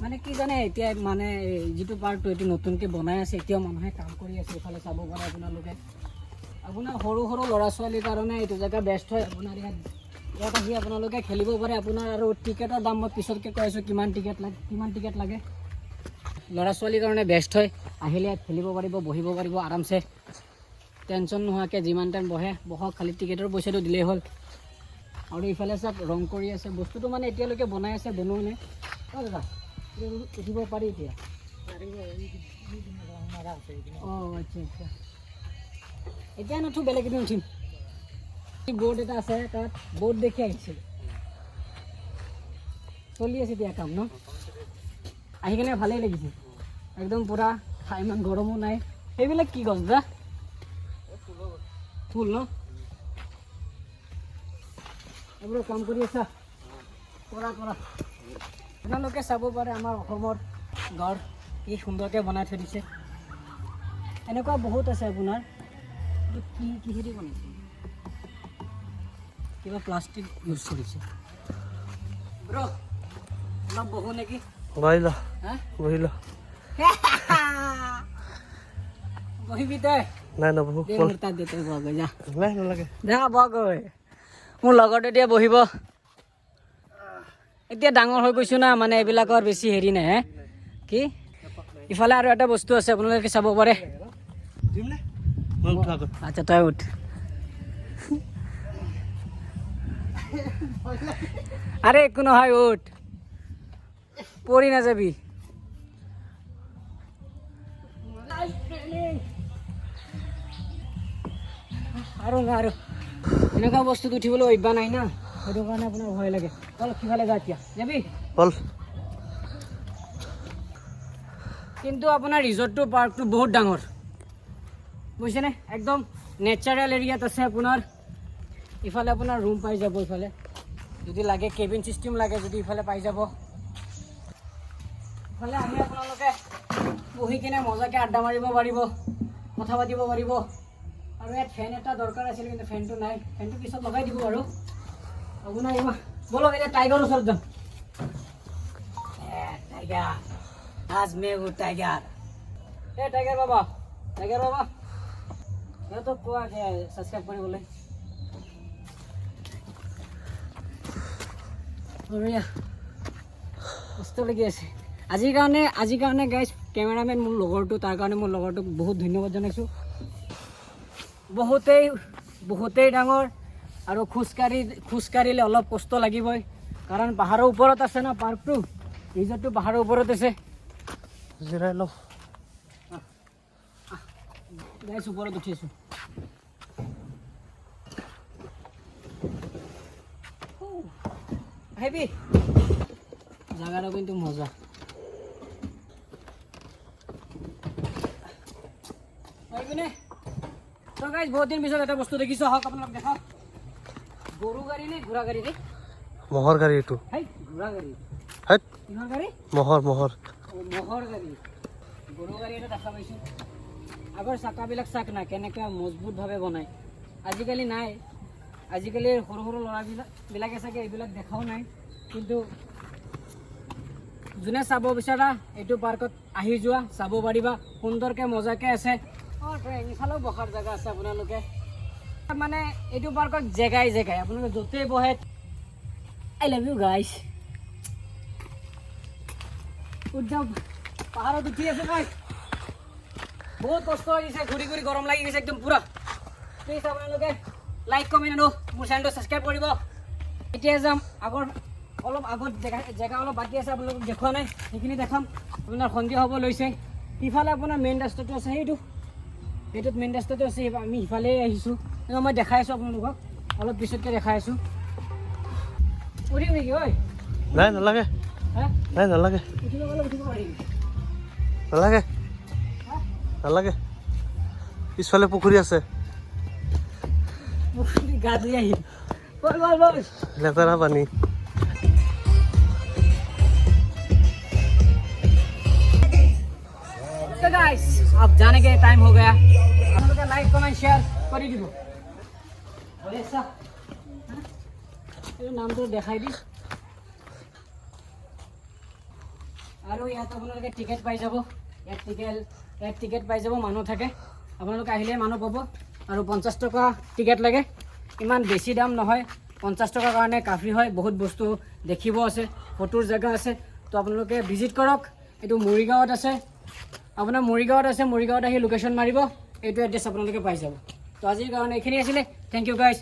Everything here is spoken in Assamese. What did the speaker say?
মানে কি জানে, এতিয়া মানে এই যিটো পাৰ্কটো এইটো নতুনকৈ বনাই আছে, এতিয়াও মানুহে কাম কৰি আছে। এইফালে চাব পাৰে আপোনালোকে, আপোনাৰ সৰু সৰু ল'ৰা ছোৱালীৰ কাৰণে এইটো জেগা বেষ্ট হয়। আপোনাৰ ইয়াত আহি আপোনালোকে খেলিব পাৰে। আপোনাৰ আৰু টিকেটৰ দাম মই পিছতকৈ কৈ আছোঁ, কিমান টিকেট লাগে, কিমান টিকেট লাগে। ল'ৰা ছোৱালীৰ কাৰণে বেষ্ট হয়, আহিলে ইয়াত খেলিব পাৰিব, বহিব পাৰিব আৰামছে, টেনশ্যন নোহোৱাকৈ। যিমান টাইম বহে বহক, খালি টিকেটৰ পইচাটো দিলেই হ'ল। আৰু ইফালে চাওক, ৰং কৰি আছে বস্তুটো, মানে এতিয়ালৈকে বনাই আছে, বনোৱা নাই। অ' দাদা, এইটো উঠিব পাৰি এতিয়া? অঁ, আচ্ছা, এতিয়া নুঠো, বেলেগ এদিন উঠিম। বৰ্ড এটা আছে তাত, বৰ্ড দেখি আহিছিল। চলি আছে এতিয়া কাম ন? আহি কেনে ভালেই লাগিছে, একদম পূৰা, ইমান গৰমো নাই। সেইবিলাক কি গছ দা? ফুল ন? এইবোৰ কাম কৰি আছা? কৰা কৰা। আপোনালোকে চাব পাৰে আমাৰ অসমৰ গড় কি সুন্দৰকৈ বনাই থৈ দিছে। এনেকুৱা বহুত আছে আপোনাৰ। এইটো কি কিহেদি বনাইছে? কিবা প্লাষ্টিক ইউজ কৰিছে। ব্ৰ, অলপ বহো নেকি? বহি ল। হা? বহি ল। বহিবি তই? নাই, নবহো। দে। বল। মোৰ তাত দে, তই বহগৈ যা। নাই, নালাগে। যা, বহগৈ। মোৰ লগৰটো এতিয়া বহিব। এতিয়া ডাঙৰ হৈ গৈছো না, মানে এইবিলাকৰ বেছি হেৰি নাই। হে কি, ইফালে আৰু এটা বস্তু আছে, আপোনালোকে চাব পাৰে। দিম নে মই উঠা আগত? আচ্ছা, তই উঠ। আৰে একো নহয়, উঠ, পৰি নাযাবি। আৰু আৰু এনেকুৱা বস্তুত উঠিবলৈ অভ্যাস নাই না, সেইটো কাৰণে আপোনাৰ ভয় লাগে। অলপ সিফালে যা, এতিয়া যাবি? বল। কিন্তু আপোনাৰ ৰিজৰ্টটো, পাৰ্কটো বহুত ডাঙৰ, বুজিছেনে? একদম নেচাৰেল এৰিয়াত আছে আপোনাৰ। ইফালে আপোনাৰ ৰুম পাই যাব, ইফালে যদি লাগে, কেবিন চিষ্টেম লাগে যদি ইফালে পাই যাব। ইফালে আহি আপোনালোকে বহি কিনে মজাকৈ আড্ডা মাৰিব পাৰিব, কথা পাতিব পাৰিব। আৰু ইয়াত ফেন এটা দৰকাৰ আছিল, কিন্তু ফেনটো নাই। ফেনটো পিছত লগাই দিব বাৰু আপোনাৰ। ইমান ব'লক, এতিয়া টাইগাৰৰ ওচৰত যাম। টাইগাৰ, আজ মে হু টাইগাৰ। এ টাইগাৰ বাবা, টাইগাৰ বাবা, সিহঁতক কোৱা ছাবস্ক্ৰাইব কৰিবলৈ। বঢ়িয়া, কষ্ট লাগি আছে আজিৰ কাৰণে। আজিৰ কাৰণে গাইজ, কেমেৰামেন মোৰ লগৰটো, তাৰ কাৰণে মোৰ লগৰটোক বহুত ধন্যবাদ জনাইছোঁ। বহুতেই বহুতেই ডাঙৰ আৰু খোজকাঢ়িলে অলপ কষ্ট লাগিবই, কাৰণ পাহাৰৰ ওপৰত আছে ন পাৰ্কটো, ৰিজৰ্টটো পাহাৰৰ ওপৰত আছে। জিৰাই লওঁ। গাইজ, ওপৰত উঠি আছোঁ। আহিবি, জাগাটো কিন্তু মজা। আহিবিনে তো? গাইজ, বহুত দিন পিছত এটা বস্তু দেখিছোঁ, আহক আপোনালোক দেখাওক। গৰু গাড়ী নে ঘোঁৰা গাড়ী ৰে? মহৰ গাড়ী এইটো। হেই, ঘোঁৰা গাড়ী। হেত। কিহৰ গাড়ী? মহৰ, মহৰ। অ, ম'হৰ গাড়ী। গৰু গাড়ী এটা দেখা পাইছোঁ। আগৰ চাকাবিলাক চাক না, কেনেকুৱা মজবুতভাৱে বনায়। আজিকালি নাই। আজিকালি সৰু সৰু ল'ৰাবিলাকে চাগে এইবিলাক দেখাও নাই। কিন্তু যোনে চাব বিচাৰা, এইটো পাৰ্কত আহি যোৱা, চাব পাৰিবা। সুন্দৰকৈ মজাকৈ আছে। অঁ, ইফালেও বহাৰ জেগা আছে। আপোনালোকে মানে এইটো পাৰ্কত জেগাই জেগাই আপোনালোকে য'তেই বহে। I love you guys. উঠ যাওঁ, পাহাৰত উঠি আছে ভাই। বহুত কষ্ট হৈছে, ঘূৰি ঘূৰি গৰম লাগি গৈছে একদম পূৰা। প্লিজ আপোনালোকে লাইক, কমেণ্ট আৰু মোৰ চেনেলটো ছাবস্ক্ৰাইব কৰিব। এতিয়া যাম আগৰ, অলপ আগত জেগা জেগা অলপ বাকী আছে, আপোনালোকক দেখুওৱা নাই, সেইখিনি দেখাম। আপোনাৰ সন্ধিয়া হ'ব লৈছে। সিফালে আপোনাৰ মেইন ৰাস্তাটো আছে, সেইটোত মেইন ৰাস্তাটো আছে। আমি সিফালে আহিছোঁ। মই দেখাই আছোঁ আপোনালোকক, অলপ পিছতকৈ দেখাই আছোঁ। উঠিম নেকি ঐ? নাই, নালাগে। হা? নাই, নালাগে। উঠিব গ'লে উঠিব পাৰিম। নালাগে। হা? নালাগে, পিছফালে পুখুৰী আছে। গা ধুই আহিম। বল বল বল। লেতেৰা পানী। तो गाइस, अब जाने के टाइम हो गया। আপোনালোকে লাইক, কমেণ্ট, শ্বেয়াৰ কৰি দিব। বঢ়িয়া, এইটো নামটো দেখাই দি। আৰু ইয়াত আপোনালোকে টিকেট পাই যাব। ইয়াত টিকেট পাই যাব, মানুহ থাকে। আপোনালোকে আহিলে মানুহ পাব। আৰু 50 টকা টিকেট লাগে, ইমান বেছি দাম নহয়। 50 টকাৰ কাৰণে কাফি হয়। বহুত বস্তু দেখিব আছে, ফটোৰ জেগা আছে। তো আপোনালোকে ভিজিট কৰক। এইটো মৰিগাঁৱত আছে, আপোনাৰ মৰিগাঁৱত আছে। মৰিগাঁৱত আহি লোকেশ্যন মাৰিব, এইটো এড্ৰেছ আপোনালোকে পাই যাব। তো আজিৰ কাৰণে এইখিনি আছিলে। Thank you guys.